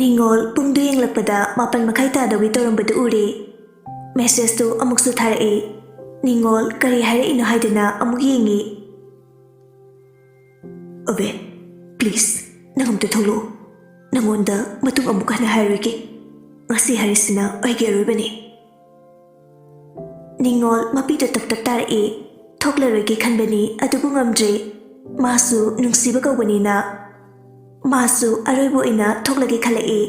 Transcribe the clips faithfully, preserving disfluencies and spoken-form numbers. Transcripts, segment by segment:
ꯅꯤꯉꯣꯜ ꯄꯨꯡꯗꯨ ꯌꯦꯡꯂꯛꯄꯗ ꯃꯥꯄꯟ ꯃꯈꯥꯏ ꯇꯥꯗꯧꯔꯤ ꯇꯧꯔꯝꯕꯗꯨ ꯎꯔꯦ꯫ ꯃꯦꯁꯦꯖꯇꯨ ꯑꯃꯨꯛꯁꯨ ꯊꯥꯔꯛꯏ꯫ ꯅꯤꯉꯣꯜ ꯀꯔꯤ ꯍꯥꯏꯔꯛꯏꯅꯣ ꯍꯥꯏꯗꯨꯅ ꯑꯃꯨꯛ ꯌꯦꯡꯉꯤ꯫ "ꯑꯕꯦ, please, ꯅꯪ ꯑꯝꯇ ꯊꯣꯛꯂꯛꯑꯣ꯫ ꯅꯪꯉꯣꯟꯗ ꯃꯇꯨꯡ ꯑꯃꯨꯛ ꯍꯟꯅ ꯍꯥꯏꯔꯣꯏꯒꯦ꯫ ꯉꯁꯤ ꯍꯥꯏꯔꯤꯁꯤꯅ ꯑꯩꯒꯤ ꯑꯔꯣꯏꯕꯅꯤ꯫" ꯅꯤꯉꯣꯜ ꯃꯄꯤꯗꯣ ꯇꯞ ꯇꯞ ꯇꯥꯔꯛꯏ꯫ ꯊꯣꯛꯂꯔꯣꯏꯒꯦ ꯈꯟꯕꯅꯤ, ꯑꯗꯨꯕꯨ ꯉꯝꯗ꯭ꯔꯦ꯫ ꯃꯥꯁꯨ ꯅꯨꯡꯁꯤꯕ ꯀꯧꯕꯅꯤꯅ꯫ ꯃꯥꯁꯨ ꯑꯔꯣꯏꯕ ꯑꯣꯏꯅ ꯊꯣꯛꯂꯒꯦ ꯈꯜꯂꯛꯏ꯫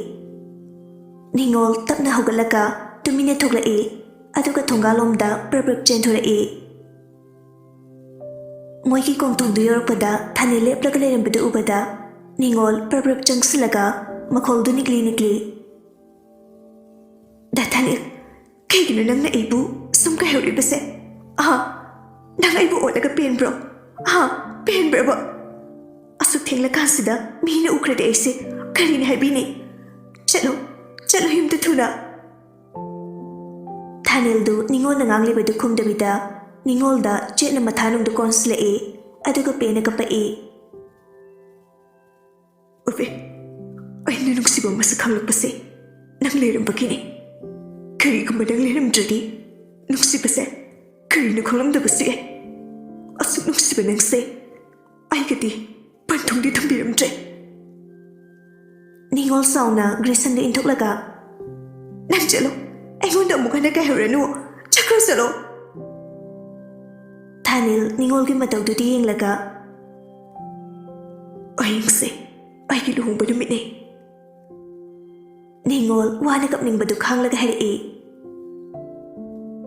ꯅꯤꯉꯣꯜ ꯇꯞꯅ ꯍꯧꯒꯠꯂꯒ ꯇꯨꯃꯤꯟꯅ ꯊꯣꯛꯂꯛꯏ, ꯑꯗꯨꯒ ꯊꯣꯡꯒꯥꯜꯂꯣꯝꯗ ꯄ꯭ꯔꯞ ꯄ꯭ꯔꯞ ꯆꯦꯟꯊꯣꯔꯛꯏ꯫ ꯃꯣꯏꯒꯤ ꯀꯣꯡꯊꯣꯡꯗꯨ ꯌꯧꯔꯛꯄꯗ ꯊꯥꯅꯤꯜ ꯂꯦꯞꯂꯒ ꯂꯩꯔꯝꯕꯗꯨ ꯎꯕꯗ ꯅꯤꯉꯣꯜ ꯄ꯭ꯔꯞ ꯄ꯭ꯔꯞ ꯆꯪꯁꯤꯜꯂꯒ ꯃꯈꯣꯜꯗꯨ ꯅꯤꯛꯂꯤ ꯅꯤꯛꯂꯤ꯫ "ꯗꯥ ꯊꯥꯅꯤꯜ, ꯀꯩꯒꯤꯅꯣ ꯅꯪꯅ ꯑꯩꯕꯨ ꯁꯨꯝ ꯀꯥꯏꯍꯧꯔꯤꯕꯁꯦ? ꯑꯍꯥ, ꯅꯪ ꯑꯩꯕꯨ ꯑꯣꯠꯂꯒ ꯄꯦꯟꯕ꯭ꯔꯣ? ꯑꯍꯥ, ꯄꯦꯟꯕ꯭ꯔꯕ? ꯑꯁꯨꯛ ꯊꯦꯡꯂꯀꯥꯟꯁꯤꯗ ꯃꯤꯅ ꯎꯈ꯭ꯔꯗꯤ ꯑꯩꯁꯦ ꯀꯔꯤꯅꯤ ꯍꯥꯏꯕꯤꯅꯤ? ꯆꯠꯂꯣ, ꯆꯠꯂꯣ ꯌꯨꯝꯗ ꯊꯨꯅ꯫" ꯊꯥꯅꯤꯜꯗꯨ ꯅꯤꯉꯣꯜꯅ ꯉꯥꯡꯂꯤꯕꯗꯨ ꯈꯨꯝꯗꯕꯤꯗ ꯅꯤꯉꯣꯜꯗ ꯆꯦꯠꯅ ꯃꯊꯥꯅꯨꯡꯗꯨ ꯀꯣꯟꯁꯤꯜꯂꯛꯏ, ꯑꯗꯨꯒ ꯄꯦꯟꯅ ꯀꯞꯄꯛꯏ꯫ "ꯑꯕꯦ, ꯑꯩꯅ ꯅꯨꯡꯁꯤꯕ ꯃꯁꯛ ꯈꯪꯂꯛꯄꯁꯦ ꯅꯪ ꯂꯩꯔꯝꯕꯒꯤꯅꯤ꯫ ꯀꯔꯤꯒꯨꯝꯕ ꯅꯪ ꯂꯩꯔꯝꯗ꯭ꯔꯗꯤ ꯅꯨꯡꯁꯤꯕꯁꯦ ꯀꯔꯤꯅꯣ ꯈꯪꯂꯝꯗꯕꯁꯨ ꯌꯥꯏ꯫ ꯑꯁꯨꯛ ꯅꯨꯡꯁꯤꯕ ꯅꯪꯁꯦ ꯑꯩꯒꯗꯤ ꯄꯟꯊꯨꯡꯗꯤ ꯊꯝꯕꯤꯔꯝꯗ꯭ꯔꯦ꯫" ꯅꯤꯉꯣꯜ ꯁꯥꯎꯅ ꯒ꯭ꯔꯦꯁꯟꯗ ꯏꯟꯊꯣꯛꯂꯒ, "ꯅꯪ ꯆꯠꯂꯣ, ꯑꯩꯉꯣꯟꯗ ꯑꯃꯨꯛ ꯍꯟꯅ ꯀꯥꯏꯍꯧꯔꯅꯨ, ꯆꯠꯈ꯭ꯔꯣ, ꯆꯠꯂꯣ꯫" ꯊꯥꯅꯤꯜ ꯅꯤꯉꯣꯜꯒꯤ ꯃꯇꯧꯗꯨꯗ ꯌꯦꯡꯂꯒ, "ꯍꯌꯦꯡꯁꯦ ꯑꯩꯒꯤ ꯂꯨꯍꯣꯡꯕ ꯅꯨꯃꯤꯠꯅꯦ꯫" ꯅꯤꯉꯣꯜ ꯋꯥꯅ ꯀꯞꯅꯤꯡꯕꯗꯨ ꯈꯥꯡꯂꯒ ꯍꯥꯏꯔꯛꯏ,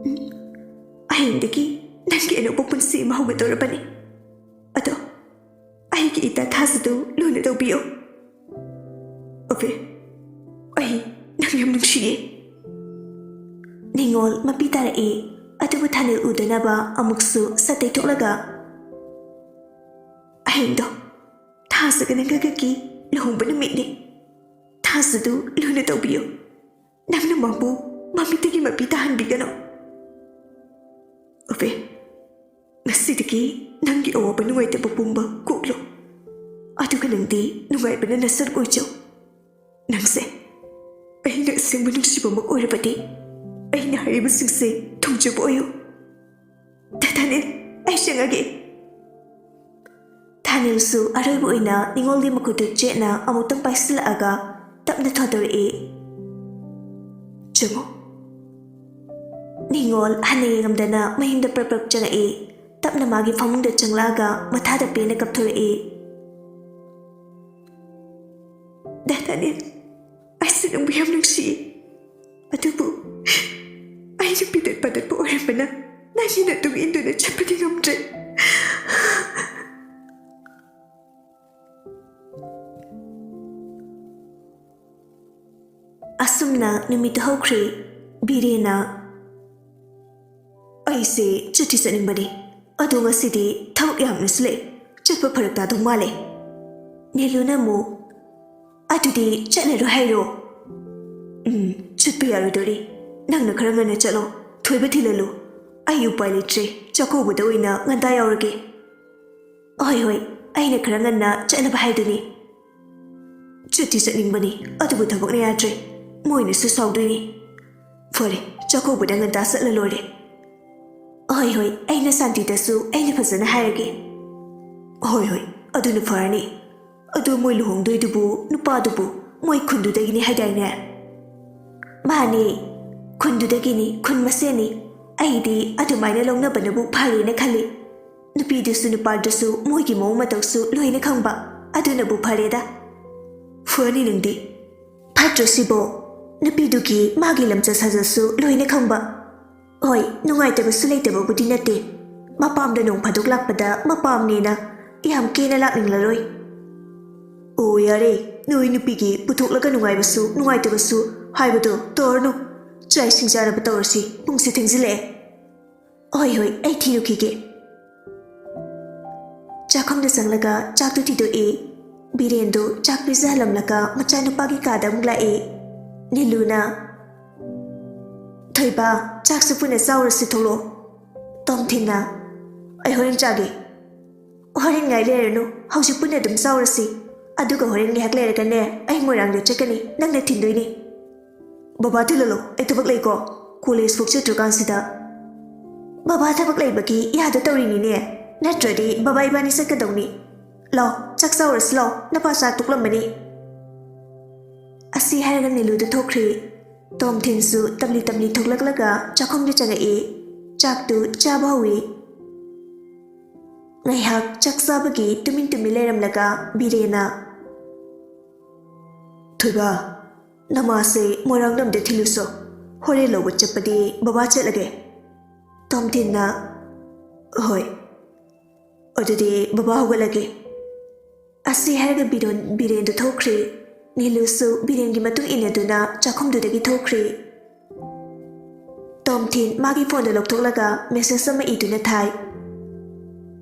"ꯎꯝ, ꯍꯌꯦꯡꯗꯒꯤ ꯅꯪꯒꯤ ꯑꯅꯧꯕ ꯄꯨꯟꯁꯤ ꯑꯃ ꯍꯧꯒꯗꯧꯔꯕꯅꯤ꯫ ꯑꯗꯣ ꯑꯩꯒꯤ ꯏꯇꯥ ꯊꯥꯖꯗꯨ ꯂꯨꯅ ꯇꯧꯕꯤꯌꯨ꯫" "ꯑꯕꯦ, ꯑꯩ ꯅꯪ ꯌꯥꯝ ꯅꯨꯡꯁꯤꯌꯦ꯫" ꯅꯤꯉꯣꯜ ꯃꯄꯤ ꯇꯥꯔꯛꯏ, ꯑꯗꯨꯕꯨ ꯊꯥꯅꯤꯜ ꯎꯗꯅꯕ ꯑꯃꯨꯛꯁꯨ ꯁꯠ ꯇꯩꯊꯣꯛꯂꯒ, "ꯍꯌꯦꯡꯗꯣ ꯊꯥꯖꯒ ꯅꯪꯒꯒꯤ ꯂꯨꯍꯣꯡꯕ ꯅꯨꯃꯤꯠꯅꯤ꯫ ꯊꯥꯖꯗꯨ ꯂꯨꯅ ꯇꯧꯕꯤꯌꯨ꯫ ꯅꯪꯅ ꯃꯥꯕꯨ ꯃꯃꯤꯠꯇꯒꯤ ꯃꯄꯤ ꯇꯥꯍꯟꯕꯤꯒꯅꯨ꯫" "ꯑꯕꯦ, ꯉꯁꯤꯗꯒꯤ ꯅꯪꯒꯤ ꯑꯋꯥꯕ ꯅꯨꯡꯉꯥꯏꯇꯕ ꯄꯨꯝꯕ ꯀꯣꯛꯂꯣ꯫ ꯑꯗꯨꯒ ꯅꯪꯗꯤ ꯅꯨꯡꯉꯥꯏꯕꯅ ꯅꯁꯔꯨꯛ ꯑꯣꯏꯖꯧ꯫ ꯅꯪꯁꯦ ꯑꯁꯦꯡꯕ ꯅꯨꯡꯁꯤꯕꯃꯛ ꯑꯣꯏꯔꯕꯗꯤ ꯑꯩꯅ ꯍꯥꯏꯔꯤꯕꯁꯤꯡꯁꯦ ꯊꯨꯡꯖꯕ ꯑꯣꯏꯌꯨ꯫ ꯗꯥ ꯊꯥꯅꯤꯜ, ꯑꯩ ꯆꯪꯉꯒꯦ꯫ ꯊꯥꯅꯤꯜꯁꯨ ꯑꯔꯣꯏꯕ ꯑꯣꯏꯅ ꯅꯤꯉꯣꯜꯒꯤ ꯃꯈꯨꯠꯇꯨ ꯆꯦꯠꯅ ꯑꯃꯨꯛꯇꯪ ꯄꯥꯏꯁꯤꯜꯂꯛꯑꯒ ꯇꯞꯅ ꯊꯣꯟꯗꯣꯔꯛꯏ꯫ "ꯆꯪꯉꯣ꯫" ꯅꯤꯉꯣꯜ ꯍꯟꯅ ꯌꯦꯡꯉꯝꯗꯅ ꯃꯌꯨꯝꯗ ꯄ꯭ꯔꯞ ꯄ꯭ꯔꯞ ꯆꯪꯉꯛꯏ꯫ ꯇꯞꯅ ꯃꯥꯒꯤ ꯐꯃꯨꯡꯗ ꯆꯪꯂꯛꯑꯒ ꯃꯊꯥꯗ ꯄꯦꯟꯅ ꯀꯞꯊꯣꯔꯛꯏ꯫ "ꯗꯥ ꯊꯥꯅꯤꯜ, ꯑꯩꯁꯨ ꯅꯪꯕꯨ ꯌꯥꯝ ꯅꯨꯡꯁꯤꯌꯦ꯫ ꯑꯗꯨꯕꯨ ꯑꯩꯁꯨ ꯄꯤꯗꯠ ꯄꯥꯗꯠꯄ ꯑꯣꯏꯔꯝꯕꯅ ꯅꯪꯒꯤ ꯅꯇꯨꯡ ꯏꯟꯗꯨꯅ ꯆꯠꯄꯗꯤ ꯉꯝꯗ꯭ꯔꯦ꯫" ꯑꯁꯨꯝꯅ ꯅꯨꯃꯤꯠ ꯍꯧꯈ꯭ꯔꯦ꯫ ꯕꯤꯔꯦꯟꯅ, "ꯑꯩꯁꯦ ꯆꯠꯇꯤ ꯆꯠꯅꯤꯡꯕꯅꯤ, ꯑꯗꯣ ꯉꯁꯤꯗꯤ ꯊꯕꯛ ꯌꯥꯝꯅꯁꯨ ꯂꯩ, ꯆꯠꯄ ꯐꯔꯛ ꯇꯥꯗꯧ ꯃꯥꯜꯂꯦ꯫" ꯅꯤꯂꯨꯅ ꯑꯃꯨꯛ, "ꯑꯗꯨꯗꯤ ꯆꯠꯂꯔꯣꯏ ꯍꯥꯏꯔꯣ?" "ꯎꯝ, ꯆꯠꯄ ꯌꯥꯔꯣꯏꯗꯣꯔꯤ꯫ ꯅꯪꯅ ꯈꯔ ꯉꯟꯅ ꯆꯠꯂꯣ, ꯊꯣꯏꯕ ꯊꯤꯜꯍꯜꯂꯨ꯫ ꯑꯩ ꯎꯄꯥꯏ ꯂꯩꯇ꯭ꯔꯦ, ꯆꯥꯛꯀꯧꯕꯗ ꯑꯣꯏꯅ ꯉꯟꯇꯥ ꯌꯥꯎꯔꯒꯦ꯫" "ꯍꯣꯏ, ꯍꯣꯏ, ꯑꯩꯅ ꯈꯔ ꯉꯟꯅ ꯆꯠꯅꯕ ꯍꯥꯏꯗꯨꯅꯤ꯫" "ꯆꯠꯇꯤ ꯆꯠꯅꯤꯡꯕꯅꯤ, ꯑꯗꯨꯕꯨ ꯊꯕꯛꯅ ꯌꯥꯗ꯭ꯔꯦ꯫ ꯃꯣꯏꯅꯁꯨ ꯁꯥꯎꯗꯣꯏꯅꯤ꯫ ꯐꯔꯦ, ꯆꯥꯛꯀꯧꯕꯗ ꯉꯟꯇꯥ ꯆꯠꯂ ꯂꯣꯏꯔꯦ꯫" "ꯍꯣꯏ, ꯍꯣꯏ, ꯑꯩꯅ ꯁꯥꯟꯇꯤꯗꯁꯨ ꯑꯩꯅ ꯐꯖꯅ ꯍꯥꯏꯔꯒꯦ꯫" "ꯍꯣꯏ, ꯍꯣꯏ, ꯑꯗꯨꯅ ꯐꯔꯅꯤ꯫ ꯑꯗꯨ ꯃꯣꯏ ꯂꯨꯍꯣꯡꯗꯣꯏꯗꯨꯕꯨ ꯅꯨꯄꯥꯗꯨꯕꯨ ꯃꯣꯏ ꯈꯨꯟꯗꯨꯗꯒꯤꯅꯤ ꯍꯥꯏꯗꯥꯏꯅꯦ?" "ꯃꯥꯅꯦ, ꯈꯨꯟꯗꯨꯗꯒꯤꯅꯤ, ꯈꯨꯟ ꯃꯁꯦꯟꯅꯤ꯫ ꯑꯩꯗꯤ ꯑꯗꯨꯃꯥꯏꯅ ꯂꯧꯅꯕꯅꯕꯨ ꯐꯔꯦꯅ ꯈꯜꯂꯤ꯫ ꯅꯨꯄꯤꯗꯨꯁꯨ ꯅꯨꯄꯥꯗꯨꯁꯨ ꯃꯣꯏꯒꯤ ꯃꯑꯣꯡ ꯃꯇꯧꯁꯨ ꯂꯣꯏꯅ ꯈꯪꯕ, ꯑꯗꯨꯅꯕꯨ ꯐꯔꯦꯗ꯫" "ꯐꯅꯤ ꯅꯪꯗꯤ꯫ ꯐꯠꯇ꯭ꯔꯣ ꯁꯤꯕꯣ? ꯅꯨꯄꯤꯗꯨꯒꯤ ꯃꯥꯒꯤ ꯂꯝꯆꯠ ꯁꯥꯖꯠꯁꯨ ꯂꯣꯏꯅ ꯈꯪꯕ꯫ ꯍꯣꯏ, ꯅꯨꯡꯉꯥꯏꯇꯕꯁꯨ ꯂꯩꯇꯕꯕꯨꯗꯤ ꯅꯠꯇꯦ꯫ ꯃꯄꯥꯝꯗ ꯅꯣꯡ ꯐꯥꯗꯣꯛ ꯂꯥꯛꯄꯗ ꯃꯄꯥꯝꯅꯦꯅ ꯌꯥꯝ ꯀꯦꯅ ꯂꯥꯛꯅꯤꯡꯂꯔꯣꯏ꯫" "ꯑꯣ, ꯌꯥꯔꯦ, ꯅꯣꯏ ꯅꯨꯄꯤꯒꯤ ꯄꯨꯊꯣꯛꯂꯒ ꯅꯨꯡꯉꯥꯏꯕꯁꯨ ꯅꯨꯡꯉꯥꯏꯇꯕꯁꯨ ꯍꯥꯏꯕꯗꯣ ꯇꯧꯔꯅꯨ꯫ ꯆꯥꯛ ꯏꯁꯤꯡ ꯆꯥꯅꯕ ꯇꯧꯔꯁꯤ, ꯄꯨꯡꯁꯦ ꯊꯦꯡꯖꯤꯜꯂꯛꯑꯦ꯫" "ꯍꯣꯏ, ꯍꯣꯏ, ꯑꯩ ꯊꯤꯔꯨꯈꯤꯒꯦ꯫" ꯆꯥꯛꯈꯨꯝꯗ ꯆꯪꯂꯒ ꯆꯥꯛꯇꯨ ꯊꯤꯗꯣꯛꯏ꯫ ꯕꯤꯔꯦꯟꯗꯨ ꯆꯥꯛ ꯄꯤꯖꯍꯜꯂꯝꯂꯒ ꯃꯆꯥꯅꯨꯄꯥꯒꯤ ꯀꯥꯗ ꯑꯃꯨꯛ ꯂꯥꯛꯏ꯫ ꯅꯤꯂꯨꯅ, "ꯊꯣꯏꯕ, ꯆꯥꯛꯁꯨ ꯄꯨꯟꯅ ꯆꯥꯎꯔꯁꯤ, ꯊꯣꯛꯂꯛꯑꯣ꯫" ꯇꯣꯝꯊꯤꯟꯅ, "ꯑꯩ ꯍꯣꯔꯦꯟ ꯆꯥꯒꯦ꯫" "ꯍꯣꯔꯦꯟ ꯉꯥꯏ ꯂꯩꯔꯅꯨ, ꯍꯧꯖꯤꯛ ꯄꯨꯟꯅ ꯑꯗꯨꯝ ꯆꯥꯎꯔꯁꯤ꯫ ꯑꯗꯨꯒ ꯍꯣꯔꯦꯟ ꯉꯥꯏꯍꯥꯛ ꯂꯩꯔꯒꯅꯦ, ꯑꯩ ꯃꯣꯏꯔꯥꯡꯗ ꯆꯠꯀꯅꯤ, ꯅꯪꯅ ꯊꯤꯟꯗꯣꯏꯅꯤ꯫" "ꯕꯕꯥ ꯊꯤꯜꯍꯜꯂꯣ, ꯑꯩ ꯊꯕꯛ ꯂꯩꯀꯣ, ꯀꯣꯂꯦꯖ ꯐꯥꯎ ꯆꯠꯇ꯭ꯔꯀꯥꯟꯁꯤꯗ꯫" "ꯕꯕꯥ ꯊꯕꯛ ꯂꯩꯕꯒꯤ ꯌꯥꯗ ꯇꯧꯔꯤꯅꯤꯅꯦ, ꯅꯠꯇ꯭ꯔꯗꯤ ꯕꯕꯥ ꯏꯕꯥꯅꯤ ꯆꯠꯀꯗꯧꯅꯤ꯫ ꯂꯥꯎ, ꯆꯥꯛ ꯆꯥꯎꯔꯁꯤ ꯂꯥꯎ, ꯅꯄꯥ ꯆꯥꯛ ꯇꯣꯛꯂꯝꯃꯅꯤ꯫" ꯑꯁꯤ ꯍꯥꯏꯔꯒ ꯅꯤꯂꯨꯗꯨ ꯊꯣꯛꯈ꯭ꯔꯦ꯫ ꯇꯣꯝꯊꯤꯟꯁꯨ ꯇꯞꯂꯤ ꯇꯞꯂꯤ ꯊꯣꯛꯂꯛꯂꯒ ꯆꯥꯛꯈꯨꯝꯗ ꯆꯪꯉꯛꯏ꯫ ꯆꯥꯛꯇꯨ ꯆꯥꯕ ꯍꯧꯏ꯫ ꯉꯥꯏꯍꯥꯛ ꯆꯥꯛ ꯆꯥꯕꯒꯤ ꯇꯨꯃꯤꯟ ꯇꯨꯃꯤꯟ ꯂꯩꯔꯝꯂꯒ ꯕꯤꯔꯦꯟꯅ, "ꯊꯣꯏꯕ, ꯅꯃꯥꯁꯦ ꯃꯣꯏꯔꯥꯡꯗ ꯑꯝꯇ ꯊꯤꯜꯂꯨꯁꯣ꯫ ꯍꯣꯔꯦꯟ ꯂꯧꯕ ꯆꯠꯄꯗꯤ ꯕꯕꯥ ꯆꯠꯂꯒꯦ꯫" ꯇꯣꯝꯊꯤꯟꯅ, "ꯍꯣꯏ, ꯑꯗꯨꯗꯤ ꯕꯕꯥ ꯍꯧꯒꯠꯂꯒꯦ꯫" ꯑꯁꯤ ꯍꯥꯏꯔꯒ ꯕꯤꯔꯣꯟ-, ꯕꯤꯔꯦꯟꯗꯨ ꯊꯣꯛꯈ꯭ꯔꯦ꯫ ꯅꯤꯂꯨꯁꯨ ꯕꯤꯔꯦꯟꯒꯤ ꯃꯇꯨꯡ ꯏꯟꯅꯗꯨꯅ ꯆꯥꯛꯈꯨꯝꯗꯨꯗꯒꯤ ꯊꯣꯛꯈ꯭ꯔꯦ꯫ ꯇꯣꯝꯊꯤꯟ ꯃꯥꯒꯤ ꯐꯣꯟꯗꯨ ꯂꯧꯊꯣꯛꯂꯒ ꯃꯦꯁꯦꯖ ꯑꯃ ꯏꯗꯨꯅ ꯊꯥꯏ꯫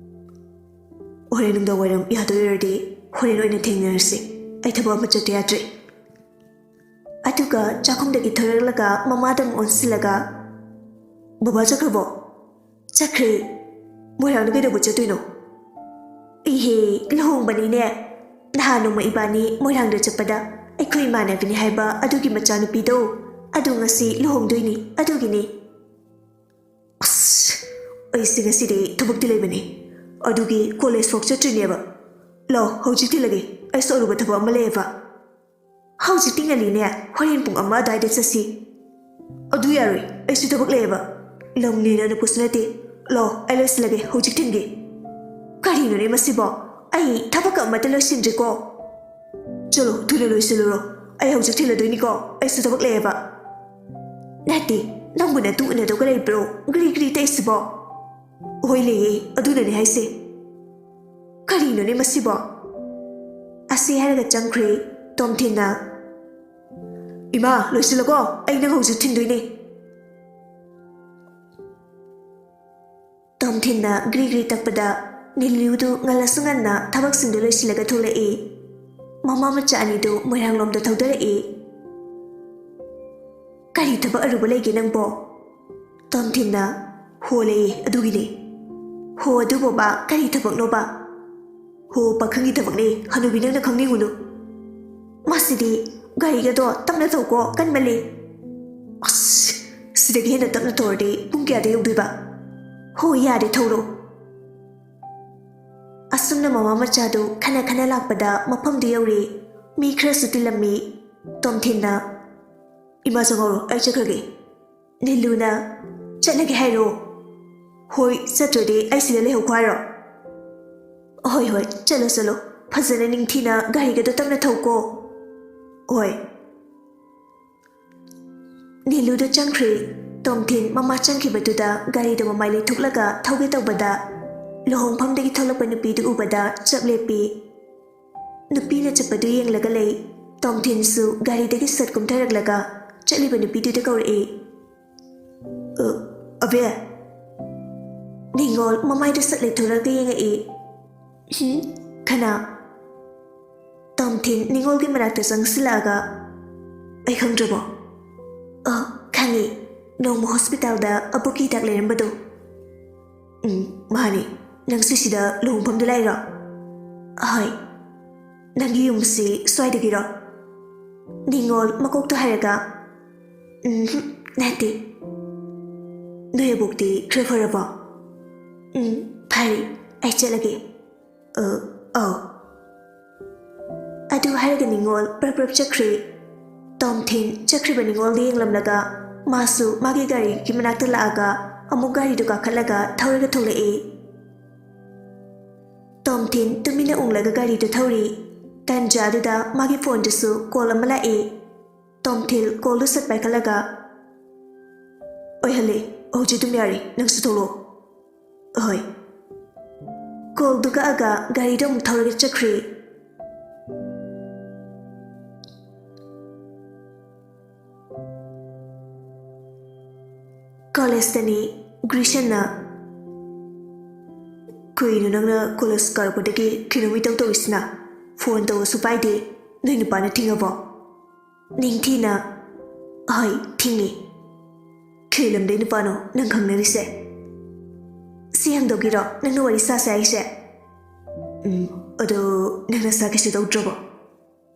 "ꯍꯣꯔꯦꯟ ꯅꯨꯡꯗꯥꯡ ꯋꯥꯏꯔꯝ ꯌꯥꯗꯣꯏ ꯑꯣꯏꯔꯗꯤ ꯍꯣꯔꯦꯟ ꯑꯣꯏꯅ ꯊꯦꯡꯅꯔꯁꯤ꯫ ꯑꯩ ꯊꯕꯛ ꯑꯃ ꯆꯠꯇ ꯌꯥꯗ꯭ꯔꯦ꯫" ꯑꯗꯨꯒ ꯆꯥꯛꯈꯨꯝꯗꯒꯤ ꯊꯣꯔꯛꯂꯒ ꯃꯃꯥꯗ ꯑꯃꯨꯛ ꯑꯣꯟꯁꯤꯜꯂꯒ, "ꯕꯕꯥ ꯆꯠꯈ꯭ꯔꯕꯣ?" "ꯆꯠꯈ꯭ꯔꯦ꯫" "ꯃꯣꯏꯔꯥꯡꯗ ꯀꯩꯗꯧꯕ ꯆꯠꯇꯣꯏꯅꯣ?" "ꯏꯍꯦ, ꯂꯨꯍꯣꯡꯕꯅꯤꯅꯦ꯫ ꯅꯍꯥꯟ ꯅꯣꯡꯃ ꯏꯕꯥꯅꯤ ꯃꯣꯏꯔꯥꯡꯗ ꯆꯠꯄꯗ ꯑꯩꯈꯣꯏ ꯏꯃꯥꯟꯅꯕꯤꯅꯤ ꯍꯥꯏꯕ ꯑꯗꯨꯒꯤ ꯃꯆꯥꯅꯨꯄꯤꯗꯣ, ꯑꯗꯨ ꯉꯁꯤ ꯂꯨꯍꯣꯡꯗꯣꯏꯅꯤ, ꯑꯗꯨꯒꯤꯅꯤ꯫" "ꯑꯁ, ꯑꯩꯁꯦ ꯉꯁꯤꯗꯤ ꯊꯕꯛꯇꯤ ꯂꯩꯕꯅꯤ, ꯑꯗꯨꯒꯤ ꯀꯣꯂꯦꯖ ꯐꯥꯎ ꯆꯠꯇ꯭ꯔꯤꯅꯦꯕ꯫ ꯂꯥꯎ, ꯍꯧꯖꯤꯛ ꯊꯤꯜꯂꯒꯦ, ꯑꯩꯁꯨ ꯑꯔꯨꯕ ꯊꯕꯛ ꯑꯃ ꯂꯩꯌꯦꯕ꯫" "ꯍꯧꯖꯤꯛꯇꯤ ꯉꯜꯂꯤꯅꯦ, ꯍꯣꯔꯦꯟ ꯄꯨꯡ ꯑꯃ ꯑꯗꯨꯋꯥꯏꯗ ꯆꯠꯁꯤ꯫" "ꯑꯗꯨ ꯌꯥꯔꯣꯏ, ꯑꯩꯁꯨ ꯊꯕꯛ ꯂꯩꯌꯦꯕ꯫ ꯂꯝ ꯅꯦꯅ ꯑꯅꯛꯄꯁꯨ ꯅꯠꯇꯦ꯫ ꯂꯥꯎ, ꯑꯩ ꯂꯣꯏꯁꯤꯜꯂꯒꯦ, ꯍꯧꯖꯤꯛ ꯊꯤꯟꯒꯦ꯫" "ꯀꯔꯤꯅꯣꯅꯦ ꯃꯁꯤꯕꯣ? ꯑꯩ ꯊꯕꯛ ꯑꯃꯠꯇ ꯂꯣꯏꯁꯤꯟꯗ꯭ꯔꯤꯀꯣ꯫" "ꯆꯠꯂꯣ, ꯊꯨꯅ ꯂꯣꯏꯁꯤꯜꯂꯨꯔꯣ꯫ ꯑꯩ ꯍꯧꯖꯤꯛ ꯊꯤꯜꯂꯗꯣꯏꯅꯤꯀꯣ, ꯑꯩꯁꯨ ꯊꯕꯛ ꯂꯩꯌꯦꯕ꯫" "ꯅꯠꯇꯦ, ꯅꯪꯕꯨ ꯅꯇꯨ ꯎꯅꯗꯧꯒ ꯂꯩꯕ꯭ꯔꯣ? ꯒ꯭ꯔꯤ ꯒ꯭ꯔꯤ ꯇꯛꯏꯁꯤꯕꯣ?" "ꯍꯣꯏ, ꯂꯩꯌꯦ, ꯑꯗꯨꯅꯅꯦ ꯍꯥꯏꯁꯦ꯫" "ꯀꯔꯤꯅꯣꯅꯦ ꯃꯁꯤꯕꯣ?" ꯑꯁꯤ ꯍꯥꯏꯔꯒ ꯆꯪꯈ꯭ꯔꯦ ꯇꯣꯝꯊꯤꯟꯅ꯫ "ꯏꯃꯥ, ꯂꯣꯏꯁꯤꯜꯂꯣꯀꯣ, ꯑꯩ ꯅꯪ ꯍꯧꯖꯤꯛ ꯊꯤꯟꯗꯣꯏꯅꯦ꯫" ꯇꯣꯝꯊꯤꯟꯅ ꯒ꯭ꯔꯤ ꯒ꯭ꯔꯤ ꯇꯛꯄꯗ ꯅꯤꯂꯨꯗꯨ ꯉꯜꯂꯁꯨ ꯉꯟꯅ ꯊꯕꯛꯁꯤꯡꯗꯨ ꯂꯣꯏꯁꯤꯜꯂꯒ ꯊꯣꯛꯂꯛꯏ꯫ ꯃꯃꯥ ꯃꯆꯥ ꯑꯅꯤꯗꯨ ꯃꯣꯏꯔꯥꯡꯂꯣꯝꯗ ꯊꯧꯗꯔꯛꯏ꯫ "ꯀꯔꯤ ꯊꯕꯛ ꯑꯔꯨꯕ ꯂꯩꯒꯦ ꯅꯪꯕꯣ?" ꯇꯣꯝꯊꯤꯟꯅ, "ꯍꯣ ꯂꯩꯌꯦ, ꯑꯗꯨꯒꯤꯅꯦ꯫" "ꯍꯣ ꯑꯗꯨꯕꯣꯕ, ꯀꯔꯤ ꯊꯕꯛꯅꯣꯕ?" "ꯍꯣ, ꯄꯥꯈꯪꯒꯤ ꯊꯕꯛꯅꯦ, ꯍꯅꯨꯕꯤ ꯅꯪꯅ ꯈꯪꯅꯤꯡꯉꯨꯅꯨ꯫" "ꯃꯁꯤꯗꯤ, ꯒꯥꯔꯤꯒꯗꯣ ꯇꯞꯅ ꯊꯧꯀꯣ, ꯀꯟꯃꯜꯂꯦ꯫" ꯑꯁ, ꯁꯤꯗꯒꯤ ꯍꯦꯟꯅ ꯇꯞꯅ ꯊꯧꯔꯗꯤ ꯄꯨꯡ ꯀꯌꯥꯗ ꯌꯧꯗꯣꯏꯕ? ꯍꯣꯏ, ꯌꯥꯔꯦ, ꯊꯧꯔꯣ꯫ ꯑꯁꯨꯝꯅ ꯃꯃꯥ ꯃꯆꯥꯗꯨ ꯈꯟꯅ ꯈꯟꯅ ꯂꯥꯛꯄꯗ ꯃꯐꯝꯗꯨ ꯌꯧꯔꯦ꯫ ꯃꯤ ꯈꯔꯁꯨ ꯇꯤꯜꯂꯝꯃꯤ꯫ ꯇꯣꯝꯊꯤꯟꯅ, "ꯏꯃꯥ ꯆꯪꯍꯧꯔꯣ, ꯑꯩ ꯆꯠꯈ꯭ꯔꯒꯦ꯫" ꯅꯤꯂꯨꯅ, "ꯆꯠꯂꯒꯦ ꯍꯥꯏꯔꯣ?" "ꯍꯣꯏ, ꯆꯠꯇ꯭ꯔꯗꯤ ꯑꯩ ꯁꯤꯗ ꯂꯩꯍꯧꯈꯣ ꯍꯥꯏꯔꯣ?" "ꯍꯣꯏ, ꯍꯣꯏ, ꯆꯠꯂꯣ, ꯆꯠꯂꯣ꯫ ꯐꯖꯅ ꯅꯤꯡꯊꯤꯅ ꯒꯥꯔꯤꯒꯗꯣ ꯇꯞꯅ ꯊꯧꯀꯣ꯫" "ꯍꯣꯏ꯫" ꯅꯤꯂꯨꯗ ꯆꯪꯈ꯭ꯔꯦ꯫ ꯇꯣꯝꯊꯤꯟ ꯃꯃꯥ ꯆꯪꯈꯤꯕꯗꯨꯗ ꯒꯥꯔꯤꯗ ꯃꯃꯥꯏ ꯂꯩꯊꯣꯛꯂꯒ ꯊꯧꯒꯦ ꯇꯧꯕꯗ, ꯂꯨꯍꯣꯡꯐꯝꯗꯒꯤ ꯊꯣꯛꯂꯛꯄ ꯅꯨꯄꯤꯗꯨ ꯎꯕꯗ ꯆꯞ ꯂꯦꯞꯄꯤ꯫ ꯅꯨꯄꯤꯅ ꯆꯠꯄꯗꯨ ꯌꯦꯡꯂꯒ ꯂꯩ꯫ ꯇꯣꯝꯊꯤꯟꯁꯨ ꯒꯥꯔꯤꯗꯒꯤ ꯁꯠ ꯀꯨꯝꯊꯔꯛꯂꯒ ꯆꯠꯂꯤꯕ ꯅꯨꯄꯤꯗꯨꯗ ꯀꯧꯔꯛꯏ꯫ "ꯑ, ꯑꯕꯦ!" ꯅꯤꯉꯣꯜ ꯃꯃꯥꯏꯗ ꯁꯠ ꯂꯩꯊꯣꯔꯛꯂꯒ ꯌꯦꯡꯉꯛꯏ꯫ "ꯍꯨꯝ? ꯀꯅꯥ?" ꯇꯣꯝꯊꯤꯟ ꯅꯤꯉꯣꯜꯒꯤ ꯃꯅꯥꯛꯇ ꯆꯪꯁꯤꯜꯂꯛꯂꯒ, "ꯑꯩ ꯈꯪꯗ꯭ꯔꯕꯣ?" "ꯑ, ꯈꯪꯉꯤ꯫ ꯅꯣꯡꯃ ꯍꯣꯁꯄꯤꯇꯥꯜꯗ ꯑꯕꯣꯛꯀꯤ ꯍꯤꯗꯥꯛ ꯂꯩꯔꯝꯕꯗꯣ꯫" "ꯎꯝ, ꯃꯥꯅꯤ꯫ ꯅꯪꯁꯨ ꯁꯤꯗ ꯂꯨꯍꯣꯡꯐꯝꯗ ꯂꯥꯛꯏꯔꯣ?" "ꯍꯣꯏ꯫" "ꯅꯪꯒꯤ ꯌꯨꯝꯁꯤ ꯁ꯭ꯋꯥꯏꯗꯒꯤꯔꯣ?" ꯅꯤꯉꯣꯜ ꯃꯀꯣꯛꯇꯣ ꯍꯥꯏꯔꯒ, "ꯎꯝ, ꯅꯠꯇꯦ꯫" "ꯅꯣꯏ ꯑꯕꯣꯛꯇꯤ ꯈꯔ ꯐꯔꯕꯣ?" "ꯎꯝ, ꯐꯔꯦ꯫ ꯑꯩ ꯆꯠꯂꯒꯦ꯫" "ꯑ, ꯑꯧ꯫" ꯑꯗꯨ ꯍꯥꯏꯔꯒ ꯅꯤꯉꯣꯜ ꯄ꯭ꯔꯞ ꯄ꯭ꯔꯞ ꯆꯠꯈ꯭ꯔꯦ꯫ ꯇꯣꯝꯊꯤꯟ ꯆꯠꯈ꯭ꯔꯤꯕ ꯅꯤꯉꯣꯜꯗ ꯌꯦꯡꯂꯝꯂꯒ ꯃꯥꯁꯨ ꯃꯥꯒꯤ ꯒꯥꯔꯤꯒꯤ ꯃꯅꯥꯛꯇ ꯂꯥꯛꯂꯒ ꯑꯃꯨꯛ ꯒꯥꯔꯤꯗꯨ ꯀꯥꯈꯠꯂꯒ ꯊꯧꯔꯒ ꯊꯣꯛꯂꯛꯏ꯫ ꯇꯣꯝꯊꯤꯟ ꯇꯨꯃꯤꯟꯅ ꯎꯪꯂꯒ ꯒꯥꯔꯤꯗꯨ ꯊꯧꯔꯤ꯫ ꯇꯟꯖꯥꯗꯨꯗ ꯃꯥꯒꯤ ꯐꯣꯟꯗꯁꯨ ꯀꯣꯜ ꯑꯃ ꯂꯥꯛꯏ꯫ ꯇꯣꯝꯊꯤꯟ ꯀꯣꯜꯗꯨ ꯁꯠ ꯄꯥꯏꯈꯠꯂꯒ, "ꯑꯣꯏꯍꯜꯂꯦ, ꯍꯧꯖꯤꯛ ꯑꯗꯨꯝ ꯌꯥꯔꯦ, ꯅꯪꯁꯨ ꯊꯣꯛꯂꯛꯑꯣ꯫" "ꯍꯣꯏ꯫" ꯀꯣꯜꯗꯨ ꯀꯛꯂꯒ ꯒꯥꯔꯤꯗꯨ ꯑꯃꯨꯛ ꯊꯧꯔꯒ ꯆꯠꯈ꯭ꯔꯦ꯫ ꯀꯣꯂꯦꯖꯇꯅꯤ꯫ ꯒ꯭ꯔꯤꯁꯟꯅ, "ꯀꯩꯅꯣ ꯅꯪꯅ ꯀꯣꯂꯦꯖ ꯀꯥꯔꯛꯄꯗꯒꯤ ꯀꯩꯅꯣꯝ ꯏꯇꯧ ꯇꯧꯔꯤꯁꯤꯅ? ꯐꯣꯟ ꯇꯧꯔꯁꯨ ꯄꯥꯏꯗꯦ꯫ ꯅꯣꯏ ꯅꯨꯄꯥꯅ ꯊꯤꯡꯉꯕꯣ?" ꯅꯤꯡꯊꯤꯅ, "ꯍꯣꯏ, ꯊꯤꯡꯉꯤ꯫" "ꯀꯩ ꯂꯝꯗꯩ ꯅꯨꯄꯥꯅꯣ ꯅꯪ ꯈꯪꯅꯔꯤꯁꯦ?" "ꯁꯤ ꯍꯪꯗꯣꯛꯀꯤꯔꯣ ꯅꯪꯅ ꯋꯥꯔꯤ ꯁꯥꯁꯦ ꯍꯥꯏꯁꯦ?" "ꯎꯝ, ꯑꯗꯣ ꯅꯪ ꯅꯁꯥ ꯀꯩꯁꯨ ꯇꯧꯗ꯭ꯔꯕꯣ?"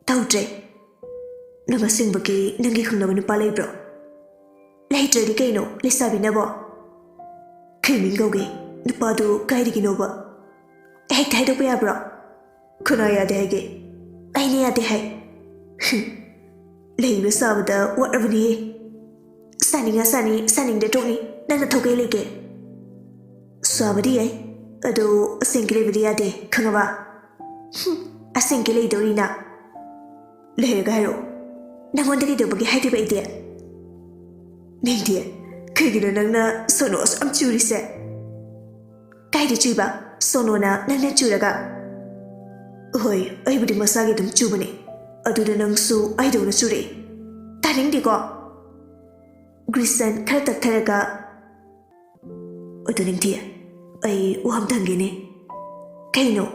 "ꯇꯧꯗ꯭ꯔꯦ꯫" "ꯅꯪ ꯑꯁꯦꯡꯕꯒꯤ ꯅꯪꯒꯤ ꯈꯪꯅꯕ ꯅꯨꯄꯥ ꯂꯩꯕ꯭ꯔꯣ?" ꯂꯩꯇ꯭ꯔꯗꯤ ꯀꯩꯅꯣ ꯂꯩꯁꯥꯕꯤꯅꯕꯣ? ꯀꯩ ꯃꯤꯡ ꯀꯧꯒꯦ? ꯅꯨꯄꯥꯗꯨ ꯀꯥꯏꯗꯒꯤꯅꯣꯕ? ꯍꯦꯛꯇ ꯍꯥꯏꯗꯣꯛꯄ ꯌꯥꯕ꯭ꯔꯣ? ꯀꯅꯥ ꯌꯥꯗꯦ ꯍꯥꯏꯒꯦ? ꯑꯩꯅ ꯌꯥꯗꯦ ꯍꯥꯏ꯫ ꯍꯨꯝ, ꯂꯩꯕ ꯁꯥꯕꯗ ꯋꯥꯠꯂꯕꯅꯤꯍꯦ꯫ ꯁꯥꯅꯤꯡꯉ ꯁꯥꯅꯤ, ꯁꯥꯅꯤꯡꯗ ꯇꯣꯛꯅꯤ꯫ ꯅꯪꯅ ꯊꯧꯀꯩ ꯂꯩꯒꯦ? ꯁꯥꯕꯗꯤ ꯌꯥꯏ, ꯑꯗꯣ ꯑꯁꯦꯡꯀꯤ ꯂꯩꯕꯗꯤ ꯌꯥꯗꯦ, ꯈꯪꯉꯕ? ꯍꯨꯝ, ꯑꯁꯦꯡꯀꯤ ꯂꯩꯗꯧꯔꯤꯅ꯫ ꯂꯩꯔꯒ ꯍꯥꯏꯔꯛꯑꯣ꯫ ꯅꯪꯉꯣꯟꯗ ꯀꯩꯗꯧꯕꯒꯤ ꯍꯥꯏꯗꯣꯏꯕ ꯑꯩꯗꯤ? ꯅꯪꯗꯤ ꯀꯩꯒꯤꯅꯣ ꯅꯪꯅ ꯁꯣꯅꯣ ꯑꯁꯨꯛ ꯌꯥꯝ ꯆꯨꯔꯤꯁꯦ? ꯀꯥꯏꯗ ꯆꯨꯏꯕ? ꯁꯣꯅꯣꯅ ꯅꯪꯅ ꯆꯨꯔꯒ? ꯍꯣꯏ, ꯑꯩꯕꯨꯗꯤ ꯃꯁꯥꯒꯤ ꯑꯗꯨꯝ ꯆꯨꯕꯅꯦ꯫ ꯑꯗꯨꯗ ꯅꯪꯁꯨ ꯑꯩꯗꯧꯅ ꯆꯨꯔꯛꯏ꯫ ꯇꯥꯅꯤꯡꯗꯦꯀꯣ꯫ ꯒ꯭ꯔꯤꯁꯟ ꯈꯔ ꯇꯞꯊꯔꯒ, ꯑꯗꯨ ꯅꯤꯡꯊꯤ, ꯑꯩ ꯋꯥ ꯑꯝꯇ ꯍꯪꯒꯦꯅꯦ꯫ ꯀꯩꯅꯣ?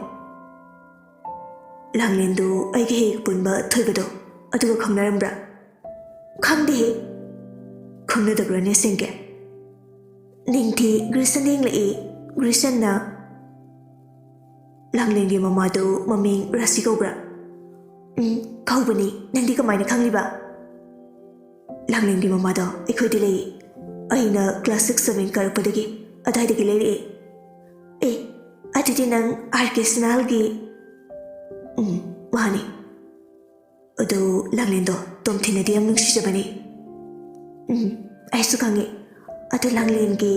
ꯂꯥꯡꯂꯦꯟꯗꯨ ꯑꯩꯒ ꯍꯦꯛ ꯍꯦꯛ ꯄꯨꯟꯕ ꯊꯣꯏꯕꯗꯣ, ꯑꯗꯨꯒ ꯈꯪꯅꯔꯝꯕ꯭ꯔꯥ? ꯈꯪꯗꯦꯍꯦ꯫ ꯈꯪꯅꯗꯕ꯭ꯔꯥꯅꯦ ꯑꯁꯦꯡꯀꯤ? ꯅꯤꯡꯊꯤ ꯒ꯭ꯔꯤꯁꯟꯗ ꯌꯦꯡꯂꯛꯏ꯫ ꯒ꯭ꯔꯤꯁꯟꯅ, ꯂꯥꯡꯂꯦꯟꯒꯤ ꯃꯃꯥꯗꯨ ꯃꯃꯤꯡ ꯔꯥꯁꯤ ꯀꯧꯕ꯭ꯔꯥ? ꯎꯝ, ꯀꯧꯕꯅꯤ꯫ ꯅꯪꯗꯤ ꯀꯃꯥꯏꯅ ꯈꯪꯂꯤꯕ? ꯂꯥꯡꯂꯦꯟꯒꯤ ꯃꯃꯥꯗꯣ ꯑꯩꯈꯣꯏꯗ ꯂꯩ꯫ ꯑꯩꯅ class six seven ꯀꯥꯔꯛꯄꯗꯒꯤ ꯑꯗꯥꯏꯗꯒꯤ ꯂꯩꯔꯛꯑꯦ꯫ ꯑꯦ, ꯑꯗꯨꯗꯤ ꯅꯪ ꯑꯥꯔ ꯀꯦ ꯁꯅꯥꯜꯒꯤ? ꯎꯝ, ꯃꯥꯅꯤ꯫ ꯑꯗꯣ ꯂꯥꯡꯂꯦꯟꯗꯣ ꯇꯣꯝꯊꯤꯅꯗꯤ ꯌꯥꯝ ꯅꯨꯡꯁꯤꯖꯕꯅꯤ꯫ ꯎꯝ, ꯑꯩꯁꯨ ꯈꯪꯉꯤ꯫ ꯑꯗꯣ ꯂꯥꯡꯂꯦꯟꯒꯤ?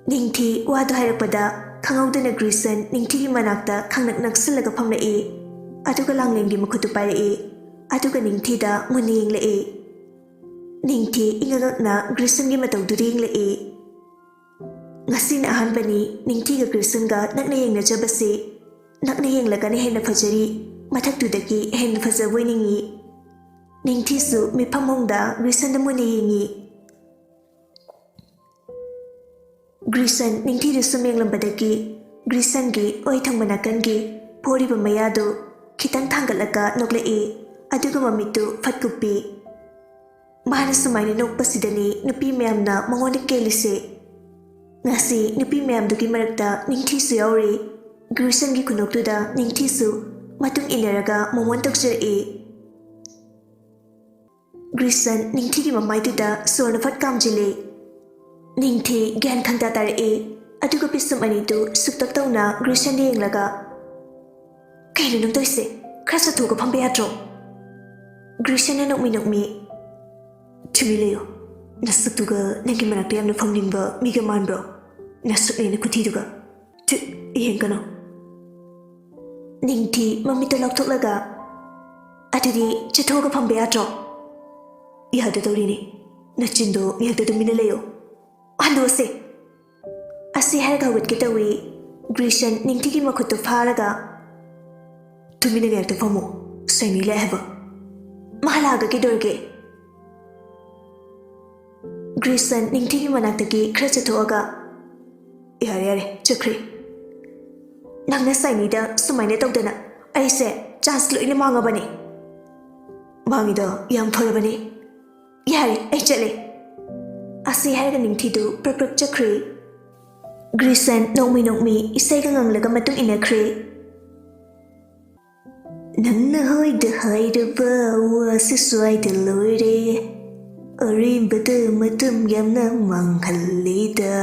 ꯅꯤꯡꯊꯤ ꯋꯥꯗꯨ ꯍꯥꯏꯔꯛꯄꯗ ꯈꯪꯍꯧꯗꯅ ꯒ꯭ꯔꯤꯁꯟ ꯅꯤꯡꯊꯤꯒꯤ ꯃꯅꯥꯛꯇ ꯈꯪꯅꯛ ꯅꯛꯁꯤꯜꯂꯒ ꯐꯝꯂꯛꯏ꯫ ꯑꯗꯨꯒ ꯂꯥꯡꯂꯦꯟꯒꯤ ꯃꯈꯨꯠꯇꯨ ꯄꯥꯏꯔꯛꯏ꯫ ꯑꯗꯨꯒ ꯅꯤꯡꯊꯤꯗ ꯃꯨꯟꯅ ꯌꯦꯡꯂꯛꯏ꯫ ꯅꯤꯡꯊꯤ ꯏꯉꯛꯉꯛꯅ ꯒ꯭ꯔꯤꯁꯟꯒꯤ ꯃꯇꯧꯗꯨꯗ ꯌꯦꯡꯂꯛꯏ꯫ ꯉꯁꯤꯅ ꯑꯍꯥꯟꯕꯅꯤ ꯅꯤꯡꯊꯤꯒ ꯒ꯭ꯔꯤꯁꯟꯒ ꯅꯛꯅ ꯌꯦꯡꯅꯖꯕꯁꯤ꯫ ꯅꯛꯅ ꯌꯦꯡꯂꯒꯅ ꯍꯦꯟꯅ ꯐꯖꯔꯤ, ꯃꯊꯛꯇꯨꯗꯒꯤ ꯍꯦꯟꯅ ꯐꯖꯕ ꯑꯣꯏꯅꯤꯡꯏ꯫ ꯅꯤꯡꯊꯤꯁꯨ ꯃꯤꯐꯝ ꯍꯣꯡꯗ ꯒ꯭ꯔꯤꯁꯟꯗ ꯃꯨꯟꯅ ꯌꯦꯡꯏ꯫ ꯒ꯭ꯔꯤꯁꯟ ꯅꯤꯡꯊꯤꯗ ꯁꯨꯝ ꯌꯦꯡꯂꯝꯕꯗꯒꯤ ꯒ꯭ꯔꯤꯁꯟꯒꯤ ꯑꯣꯏ ꯊꯪꯕ ꯅꯥꯀꯟꯒꯤ ꯄꯣꯔꯤꯕ ꯃꯌꯥꯗꯨ ꯈꯤꯇꯪ ꯊꯥꯡꯒꯠꯂꯒ ꯅꯣꯛꯂꯛꯏ, ꯑꯗꯨꯒ ꯃꯃꯤꯠꯇꯨ ꯐꯠ ꯀꯨꯞꯄꯤ꯫ ꯃꯥꯅ ꯁꯨꯃꯥꯏꯅ ꯅꯣꯛꯄꯁꯤꯗꯅꯤ ꯅꯨꯄꯤ ꯃꯌꯥꯝꯅ ꯃꯉꯣꯟꯗ ꯀꯦꯜꯂꯤꯁꯦ꯫ ꯉꯁꯤ ꯅꯨꯄꯤ ꯃꯌꯥꯝꯗꯨꯒꯤ ꯃꯔꯛꯇ ꯅꯤꯡꯊꯤꯁꯨ ꯌꯥꯎꯔꯤ꯫ ꯒ꯭ꯔꯤꯁꯟꯒꯤ ꯈꯨꯅꯣꯛꯇꯨꯗ ꯅꯤꯡꯊꯤꯁꯨ ꯃꯇꯨꯡ ꯏꯟꯅꯔꯒ ꯃꯣꯃꯣꯟ ꯇꯧꯖꯔꯛꯏ꯫ ꯒ꯭ꯔꯤꯁꯟ ꯅꯤꯡꯊꯤꯒꯤ ꯃꯃꯥꯏꯗꯨꯗ ꯁꯣꯔꯅ ꯐꯠ ꯀꯥꯝꯖꯤꯜꯂꯦ꯫ ꯅꯤꯡꯊꯤ ꯒ꯭ꯌꯥꯟ ꯈꯪꯇꯥ ꯇꯥꯔꯛꯑꯦ꯫ ꯑꯗꯨꯒ ꯄꯤꯁꯨꯝ ꯑꯅꯤꯗꯨ ꯁꯨꯛꯇꯛ ꯇꯧꯅ ꯒ꯭ꯔꯤꯁꯟꯗ ꯌꯦꯡꯂꯒ, "ꯀꯩꯅꯣ ꯅꯪ ꯇꯧꯔꯤꯁꯦ? ꯈꯔ ꯆꯠꯊꯣꯛꯑꯒ ꯐꯝꯕ ꯌꯥꯗ꯭ꯔꯣ?" ꯒ꯭ꯔꯤꯁꯟꯅ ꯅꯣꯛꯃꯤ ꯅꯣꯛꯃꯤ, "ꯇꯨꯃꯤꯟ ꯂꯩꯌꯣ꯫ ꯅꯁꯛꯇꯨꯒ ꯅꯪꯒꯤ ꯃꯅꯥꯛꯇ ꯌꯥꯝꯅ ꯐꯝꯅꯤꯡꯕ ꯃꯤꯒ ꯃꯥꯟꯕ꯭ꯔꯣ? ꯅꯁꯛꯅꯦ ꯅꯈꯨꯊꯤꯗꯨꯒ꯫ ꯊꯨ, ꯌꯦꯡꯒꯅꯨ꯫" ꯅꯤꯡꯊꯤ ꯃꯃꯤꯠꯇ ꯂꯥꯎꯊꯣꯛꯂꯒ, "ꯑꯗꯨꯗꯤ ꯆꯠꯊꯣꯛꯑꯒ ꯐꯝꯕ ꯌꯥꯗ꯭ꯔꯣ?" "ꯌꯥꯗꯗꯧꯔꯤꯅꯤ꯫ ꯅꯆꯤꯟꯗꯣ ꯉꯥꯏꯍꯥꯛꯇ ꯇꯨꯃꯤꯟꯅ ꯂꯩꯌꯣ꯫ ꯍꯟꯗꯣꯛꯑꯁꯦ꯫" ꯑꯁꯤ ꯍꯥꯏꯔꯒ ꯍꯧꯒꯠꯀꯦ ꯇꯧꯏ꯫ ꯒ꯭ꯔꯤꯁꯟ ꯅꯤꯡꯊꯤꯒꯤ ꯃꯈꯨꯠꯇꯨ ꯐꯥꯔꯒ, "ꯇꯨꯃꯤꯟꯅ ꯉꯥꯏꯍꯥꯛꯇ ꯐꯝꯃꯣ꯫ ꯁꯥꯏꯅꯤ ꯂꯥꯛꯑꯦ ꯍꯥꯏꯕ꯫ ꯃꯥ ꯂꯥꯛꯑꯒ ꯀꯩꯗꯧꯔꯒꯦ?" ꯒ꯭ꯔꯤꯁꯟ ꯅꯤꯡꯊꯤꯒꯤ ꯃꯅꯥꯛꯇꯒꯤ ꯈꯔ ꯆꯠꯊꯣꯛꯑꯒ, "ꯌꯥꯔꯦ, ꯌꯥꯔꯦ, ꯆꯠꯈ꯭ꯔꯦ꯫ ꯅꯪꯅ ꯁꯥꯏꯅꯤꯗ ꯁꯨꯃꯥꯏꯅ ꯇꯧꯗꯅ ꯑꯩꯁꯦ ꯆꯥꯟꯁ ꯂꯣꯏꯅ ꯃꯥꯡꯉꯕꯅꯦ꯫" "ꯃꯥꯡꯉꯤꯗꯣ ꯌꯥꯝ ꯐꯔꯕꯅꯦ꯫ ꯌꯥꯔꯦ, ꯑꯩ ꯆꯠꯂꯦ꯫" ꯑꯁꯤ ꯍꯥꯏꯔꯒ ꯅꯤꯡꯊꯤꯗꯨ ꯄ꯭ꯔꯞ ꯄ꯭ꯔꯞ ꯆꯠꯈ꯭ꯔꯦ꯫ ꯒ꯭ꯔꯤꯁꯟ ꯅꯣꯡꯃꯤ ꯅꯣꯡꯃꯤ ꯏꯁꯩꯒ ꯉꯪꯂꯒ ꯃꯇꯨꯡ ꯏꯟꯅꯈ꯭ꯔꯦ꯫ "ꯅꯪꯅ ꯍꯣꯏꯗ ꯍꯥꯏꯔꯕ ꯋꯥꯁꯤ ꯁ꯭ꯋꯥꯏꯗ ꯂꯣꯏꯔꯦ꯫ ꯑꯔꯦꯝꯕꯗ ꯃꯇꯝ ꯌꯥꯝꯅ ꯃꯥꯡꯍꯜꯂꯤꯗ꯫"